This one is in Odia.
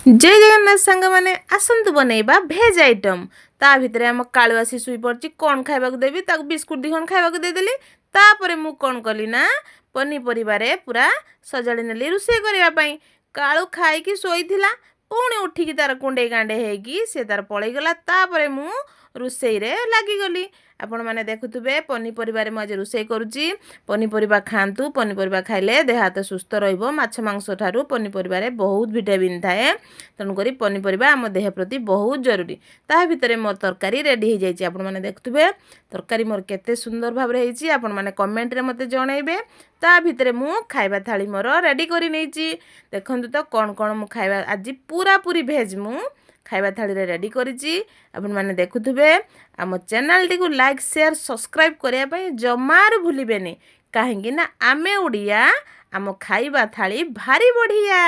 ଜୟ ଜଗନ୍ନାଥ ସାଙ୍ଗମାନେ, ଆସନ୍ତୁ ବନେଇବା ଭେଜ୍ ଆଇଟମ୍। ତା ଭିତରେ ଆମ କାଳୁ ଆସି ଶୋଇପଡ଼ିଛି। କ'ଣ ଖାଇବାକୁ ଦେବି? ତାକୁ ବିସ୍କୁଟ ଦୁଇ ଖଣ୍ଡ ଖାଇବାକୁ ଦେଇଦେଲି। ତାପରେ ମୁଁ କ'ଣ କଲି ନା ପନିପରିବାରେ ପୁରା ସଜାଡ଼ି ନେଲି ରୋଷେଇ କରିବା ପାଇଁ। କାଳୁ ଖାଇକି ଶୋଇଥିଲା, ପୁଣି ଉଠିକି ତାର କୁଣ୍ଡେଇ କାଣ୍ଡେଇ ହେଇକି ସେ ତାର ପଳେଇଗଲା। ତାପରେ ମୁଁ ରୋଷେଇରେ ଲାଗିଗଲି। ଆପଣମାନେ ଦେଖୁଥିବେ, ପନିପରିବାରେ ମୁଁ ଆଜି ରୋଷେଇ କରୁଛି। ପନିପରିବା ଖାଆନ୍ତୁ। ପନିପରିବା ଖାଇଲେ ଦେହ ହାତ ସୁସ୍ଥ ରହିବ। ମାଛ ମାଂସ ଠାରୁ ପନିପରିବାରେ ବହୁତ ଭିଟାମିନ୍ ଥାଏ। ତେଣୁକରି ପନିପରିବା ଆମ ଦେହ ପ୍ରତି ବହୁତ ଜରୁରୀ। ତା ଭିତରେ ମୋର ତରକାରୀ ରେଡ଼ି ହେଇଯାଇଛି। ଆପଣମାନେ ଦେଖୁଥିବେ, ତରକାରୀ ମୋର କେତେ ସୁନ୍ଦର ଭାବରେ ହେଇଛି। ଆପଣମାନେ କମେଣ୍ଟରେ ମୋତେ ଜଣାଇବେ। ତା ଭିତରେ ମୁଁ ଖାଇବା ଥାଳି ମୋର ରେଡ଼ି କରି ନେଇଛି। ଦେଖନ୍ତୁ ତ କ'ଣ କ'ଣ ମୁଁ ଖାଇବା ଆଜି ପୁରାପୁରି ଭେଜ୍ ମୁଁ ଖାଇବା ଥାଳିରେ ରେଡ଼ି କରିଛି। ଆପଣମାନେ ଦେଖୁଥିବେ। ଆମ ଚ୍ୟାନେଲଟିକୁ ଲାଇକ୍, ସେୟାର, ସବସ୍କ୍ରାଇବ୍ କରିବା ପାଇଁ ଜମାରୁ ଭୁଲିବେନି, କାହିଁକି ନା ଆମେ ଓଡ଼ିଆ, ଆମ ଖାଇବା ଥାଳି ଭାରି ବଢ଼ିଆ।